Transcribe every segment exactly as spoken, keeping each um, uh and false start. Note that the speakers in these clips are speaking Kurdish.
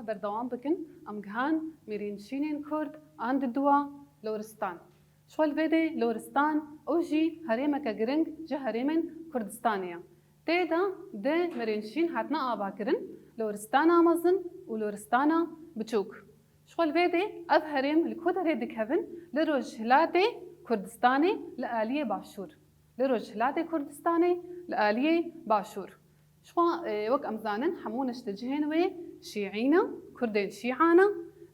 Berdewam bikin, em gihan mêrênşînên Kurd an diduwa Loristan. Ji xwe li vê dê Loristan ew jî herêmeke giring ji herêmên Kurdistanê ye. Tê de du mêrênşîn hatine avakirin, Loristana Mezin û Loristana Biçûk. Ji xwe li vê dê ev herêm li ku derê dikevin? Li rojhilatê Kurdistanê li aliyê başûr. Li rojhilatê Kurdistanê li aliyê başûr. Ji xwe, e, wek em zanin, hemû neştecihên wê şîî ne, Kurdên şîa ne,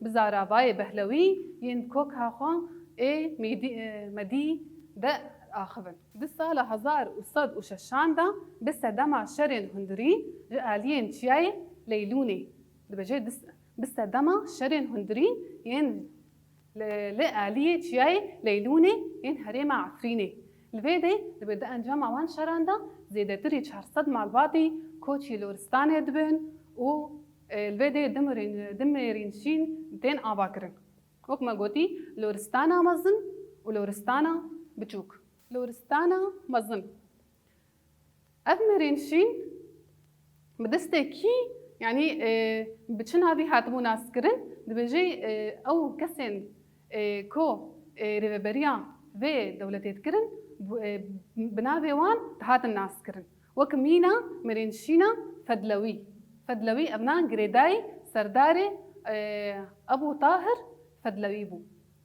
bi zaravayê Behlewî yên koka xwe ê Mêdî-, e, Medî de axivin. Di sala hezar û sed û şeşan de bi sedema şerên hundirî ji aliyên Çiyayê Leylûnê, dibêje dis-, bi sedema şerên hundirî yên li, li aliyê Çiyayê Leylûnê yên herêma Efrînê. Li vê dê, dibê di encama wan şeran de zêdetirî çar sed malbatî koçî Loristanê dibin û, e, li vê dê du mirîn-, du mêrînşîn tên avakirin. Wek me gotî, Loristana Mezin û Loristana Biçûk. Loristana Mezin. Ev mêrênşîn bi destê kî, yanî, e, bi çi navî hatibû naskirin? Dibêje, e, ew kesên, e, ku, e, rêveberiya vê dewletê dikirin, bu-, e, bi navê wan dihatin naskirin. Wek mîna mêrênşîna Fedlewî. Fedlewî evna girêdayî serdarê, e, Ebû Tahir Fedlewî bû.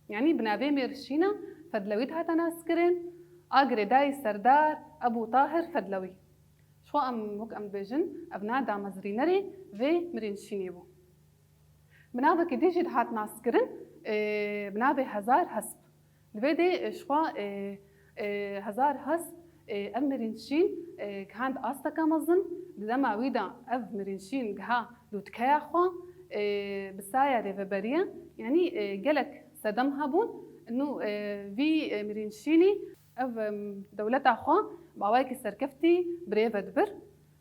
Yanî bi navê mêrşîna Fedlewî dihate naskirin, a girêdayî serdar Ebû Tahir Fedlewî. Ji xwe em, wek em dibêjin, ev na damezrînerê vê mirînşînê bû. Bi navekî dî jî dihat naskirin, e, bi navê Hezar Hesp. Li vê dê, e, ji xwe, e, e, Hezar Hesp, e, ev mirînşîn, e, gihand asteke mezin, di dema wî de ev mirînşîn giha lûtkeya xwe, e, bi saya rêveberiye, yanî, e, gelek sedem hebûn. Nû, e, vî, e, mirînşînî ev, em, dewleta xwe bi awayekî serkeftî bi rê ve dibir.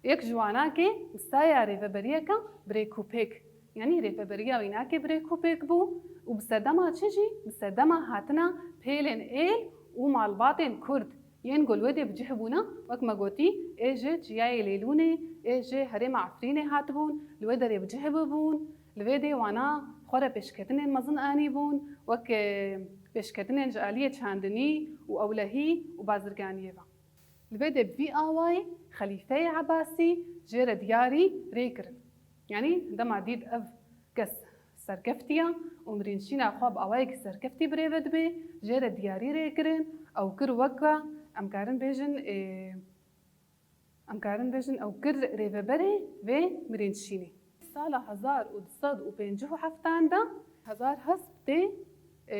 Yek ji wanakê bi saya rêveberiyeke bi rêkûpêk, yanî rêveberiya wînakê bi rêkûpêk bû û bi sedema çi jî? Bi sedema hatina pêlên êl û malbatên Kurd yên ku li wê dê bi cih bûne, wek me gotî, ê ji Çiyayê Lêlûnê, ê ji herêma Efrînê hatibûn, li wê derê bi cih bibûn, li vê dê wana xwe re pêşketinên mezin anîbûn, wek, e, pêşketinên ji aliyê çandinî û ewlehî û bazirganiyê ve. Li vê dê bi vî awayî Xelîfeyê Ebasî jê re diyarî rê kirin. Yanî dema dît ev kes serkeftî ye û mirînşîna xwe bi awayekî serkeftî bi rê ve dibe, jê re diyarî rê kirin, ew kir weke, em karin bêjin, ê, em karin bêjin ew kir rêveberê vê mirînşînê. Sala hezar û du sed û pêncî û heftan de Hezar Hesp tê, e,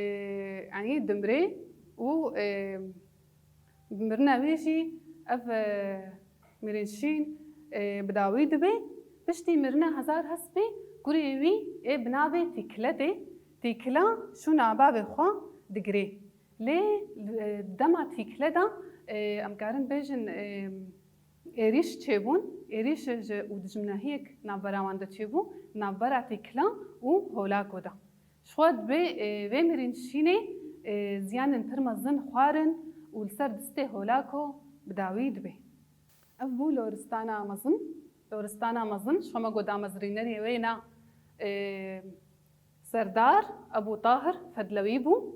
yanî dimrê û, e, bi mirina wê jî ev, e, mirînşîn, e, bi dawî dibe. Piştî mirina Hezar Hespê kurê wî ê bi navê Tîkle tê. Tîkla şûna bavê xwe digirê. Lê, e, dema Tîkle de, e, em karin bêjin, e, êrîş çêbûn, êrîş ji û dijminahiyek navbera wan de çêbû, navbera Tîkla û Holako de. Ji xwe dibê, e, vê mirînşînê, e, ziyanên pir mezin xwarin û li ser distê Holako bi dawî dibê. Ev bû Loristana Mezin. Loristana Mezin, ji xwe me got damezrînerê wê ne, e, Serdar Ebû Tahir Fedlewî bû.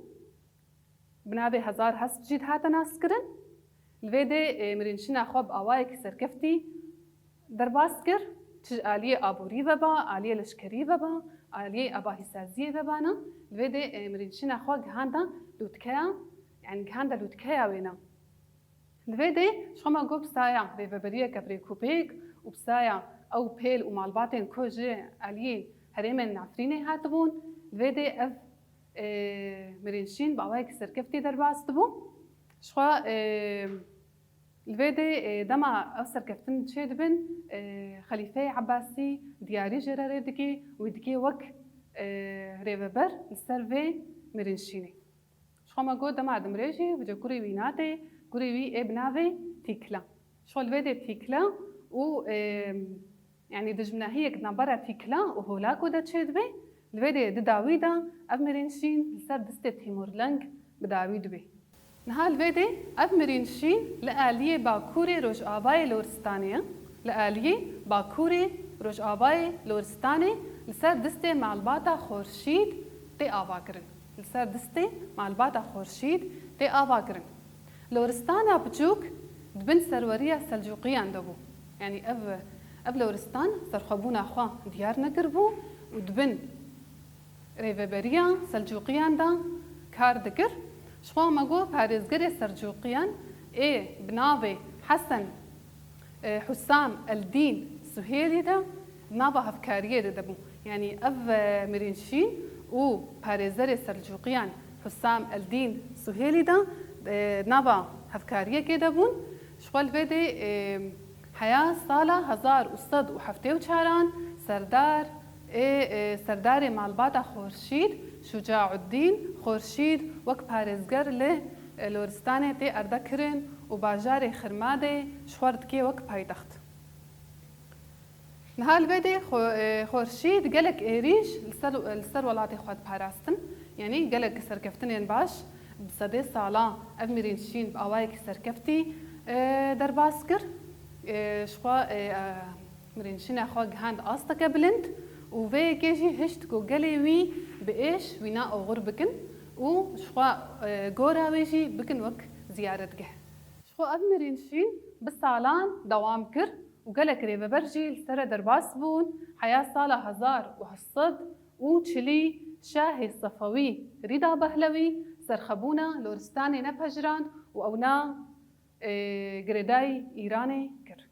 Bi navê Hezar Hesp jî dihate naskirin. Li vê dê, e, mirînşîna xwe bi awayekî serkeftî derbas kir. Çi ji aliyê aborî ve ba, aliyê leşkerî ve ba, aliyê abahîsaziyê ve ba ne. Li vê dê, e, mirînşîna xwe gihanda lûtkeya, yanî gihanda lûtkeya wê ne. Li vê dê ji xwe me got bi saya rêveberiyeke bi rêkûpêk û bi saya ew pêl û malbatên ku ji aliyê herêmên Efrînê hatibûn, li vê dê ev, e, mirînşîn bi awayekî serkeftî derbas dibû. Ji xwe, e, li vê dê, e, dema ev serkeftin çêdibin, e, Xelîfeyê Ebasî diyarî jê re rê dike û dike wek, e, rêveber li ser vê mirînşînê. Ji xwe me got dema dimrê jî vêca kurê wî nate, kurê wî ê bi navê Tîkla. Ji xwe li vê dê Tîkla û, e, yanî dijminahiyek navbera Tîkla û Holako de çêdibe, li vê dê di dawî de ev mirînşîn li ser distê Tîmurleng bi dawî dibe. Niha li vê dê ev mirînşîn li aliyê bakurê rojavayê Loristanê ye, li aliyê bakurê rojavayê Loristanê, Li ser distê malbata Xorşîd tê ava kirin. Li ser distê malbata Xorşîd tê ava kirin. Loristana biçûk di bin serweriya Selcûqiyan de bû. Yanî ev, ev loristan serxwebûna xwe diyar nekiribû û di bin rêveberiya Selcûqiyan de kar dikir. Ji xwe me got parêzgerê Selcûqiyan ê bi navê Hesen, e, Husam Eldîn Suhêlî de nava hevkariyê de dibû. Yanî ev, e, Mirîn Şîn û parêzerê Selcûqiyan Husam Eldîn Suhêlî de, e, nava hevkariyekê de bûn. Ji xwe li vê dê, e, heya sala hezar û sed û heftê û çaran serdar ê, e, serdarê malbata Xorşîd, Şucaudîn Xorşîd wek parêzger li, e, loristanê tê erdekirin û bajarê Xirmadê ji xwe re dikê wek paytext. Niha li vê dê Xo-, e, Xorşîd gelek êrîş li ser, li ser welatê xwe diparastin. Yanî gelek serkeftinên baş bi sedê sala ev Mirîn Şîn bi awayekî serkeftî, e, derbas kir. E, ji xwe, e, e, Mirîn Şîna xwe gihand asteke bilind û vê yekê jî hişt ku gelê wî bi êş wîna oxir bikin û ji xwe, e, gora wê jî bikin wek ziyaretgeh. Ji xwe ev Mirîn Şîn bi salan dewam kir û gelek rêveber jî li ser re derbas bûn. Heya sala hezar û heşt sed û çilî şahê Sefewî Rîda Behlewî serxebûna loristanê nepejirand û ewna, e, girêdayî Îranê kir.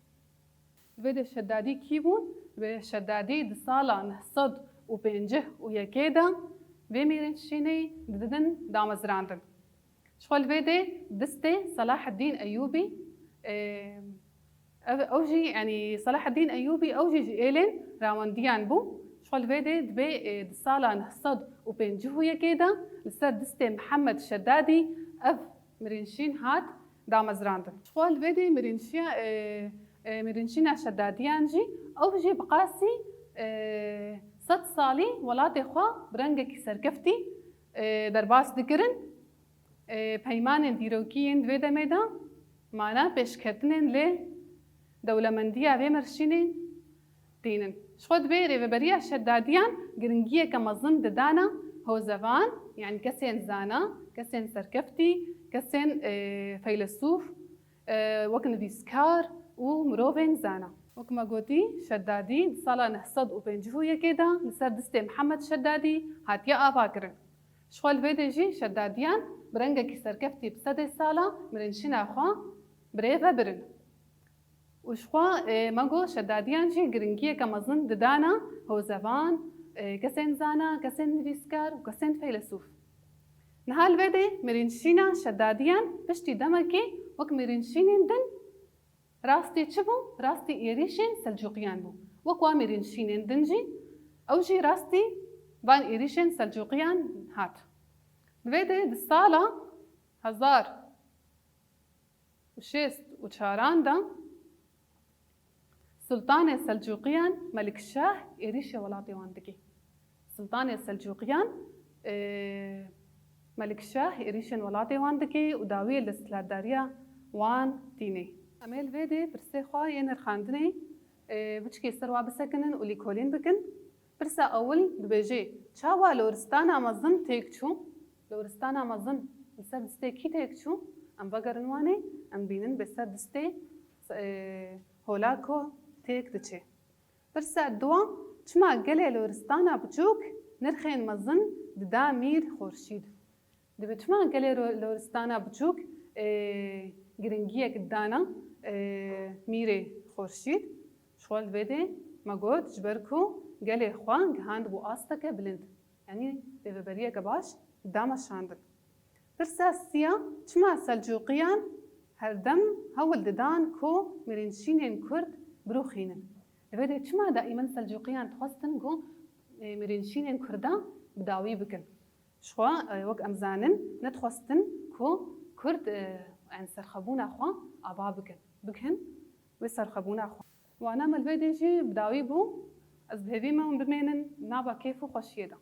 Li vê de Şedadî kî bûn? Li vê Şedadî di sala neh sed û pêncî û yekê de vê Mîrîn Şînê didin damezrandin. Ji xwe li vê dê distê Selaheddîn Eyûbî, e, ev, ew jî, yanî Selaheddîn Eyûbî ew jî ji êlên rawendiyan bû. Ji xwe li vê dê dibê, e, di sala neh sed û pêncî û yekê de li ser distê Mihemed Şedadî ev Mirîn Şîn hat damezrandin. Ji xwe li vê dê Mirîn Şîya, e, e, Mirîn Şîna Şedadiyan jî, ew jî bi qasî, e, sed salî welatê xwe bi rengekî serkeftî, e, derbas dikirin. E, peymanên dîrokî yên di vê demê de mana pêşketinên lê dewlemendiya vê mirşînê tînin. Ji xwe dibê rêveberiya Şedadiyan giringiyeke mezin didana hozevan, yanî kesên zana, kesên serkeftî, kesên, e, feylesûf, e, wek nivîskar û mirovên zana. Wek me gotî, Şedadî di sala neh sed û pêncî û yekê de li ser distê Mihemed Şedadî hatiye avakirin. Ji xwe li vê dê jî Şedadiyan bi rengekî serkeftî bi sedê sala mirinşîna xwe bi rê ve birin. Û ji xwe, e, me got Şedadiyan jî giringiyeke mezin didana hozevan, e, kesên zana, kesên nivîskar û kesên feylesûf. Niha li vê dê mirînşîna Şedadiyan piştî demekê wek mirînşînên din rastî çi bû? Rastî êrîşên Selcûqiyan bû. Wek wa mirînşînên din jî, ew jî rastî van êrîşên Selcûqiyan hat. Li vê dê di sala hezar û şêst û çaran de Sultanê Selcûqiyan Melikşah êrîşê welatê wan dike. Sultanê Selcûqiyan, e, Melikşah êrîşên welatê wan dike û dawiyê li desthilatdariya wan tîne. Em ê li vê dê pirsê xwe yên nirxandinê, e, biçikê ser wa bisekinin û lîkolîn bikin. Pirsa ewil dibêje, çawa loristana mezin têk çû? Loristana mezin li ser distê kî têk çû? Em vegerin wanê, em bînin bê ser distê, e, hola ku têk diçe. Pirsa dua, çima gelê loristana biçûk nirxên mezin dida Mîr Xorşîd? Dibê çima gelê ro-, loristana biçûk, e, giringiyek dana, e, Mîrê Xorşîd? Ji xwe li vê dê me got, ji ber ku gelê xwe gihand bû asteke bilind, yanî rêveberiyeke baş dida meşandin. Pirsa siya, çima Selcûqiyan herdem hewl didan ku mirînşînên Kurd birûxînin? Li vê dê çima daîmen Selcûqiyan dixwestin ku, e, mirînşînên Kurdan bi dawî bikin? Ji xwe, e, wek em zanin, nedixwestin ku Kurd, e, yanî serxwebûna xwe ava bikin, bikin wê serxwebûna xwe. Wana me li vê dê jî bi dawî bû. Ez bi hêvî me hûn bimênin nava kêf û xweşiyê de.